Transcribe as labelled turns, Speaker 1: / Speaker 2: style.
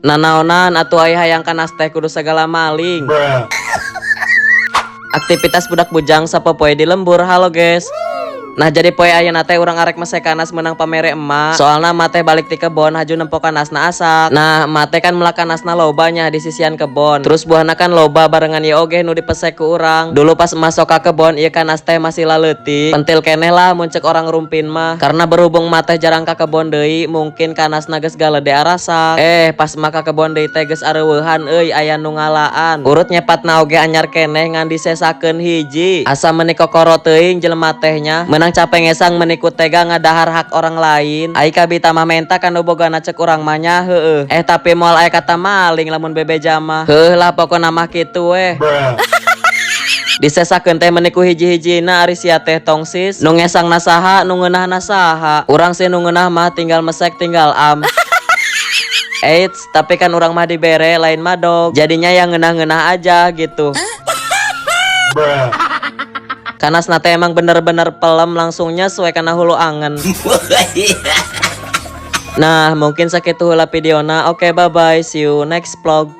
Speaker 1: Nanaonan atuh, ai hayang kanas teh kudu sagala maling. Aktivitas budak bujang sapopoe di lembur. Halo, guys. Nah, jadi poe ayeuna teh urang arek mesek kanas menang pamere emak. Soalna emak teh balik ti kebon haju nempo kanasna asak. Nah, emak teh kan melak kanasna loba nya di sisian kebon. Terus buahna kan loba barengan ieu oge nu dipesek ku urang. Dulu pas emak sok ka kebon, ieu kanas teh masih laleutik. Pentil keneh lah mun cek orang Rumpin mah. Karena berhubung emak teh jarang ka kebon deui, mungkin kanasna geus galede arasak. Eh, pas emak ka kebon deui teh geus areuweuhan euy, aya nu ngalaan. Urut nyepatna oge anyar keneh, ngan disesakeun hiji. Asa meuni kokoro teuing jelema teh nya. Menang capek ngesang meni ku tega ngadahar hak orang lain. Ai kabita mah menta kan nu bogana, cek urang mah nya, heueuh. Eh, tapi moal aya kata maling lamun bebeja mah. Heuh lah, pokona mah kitu weh. Disesakeun teh meni ku hiji-hijina, ari sia teh tongsis. Nu ngesangna saha, nu ngeunahna saha? Urang sih nu ngeunah mah tinggal mesek tinggal am. Eits, tapi kan urang mah dibere, lain madog. Jadinya yang ngeunah-ngeunah aja gitu. Kanasna teh emang bener-bener pelem, langsung nyes we kana hulu angen. Nah, mungkin sakitu heula videona. Oke, bye-bye. See you next vlog.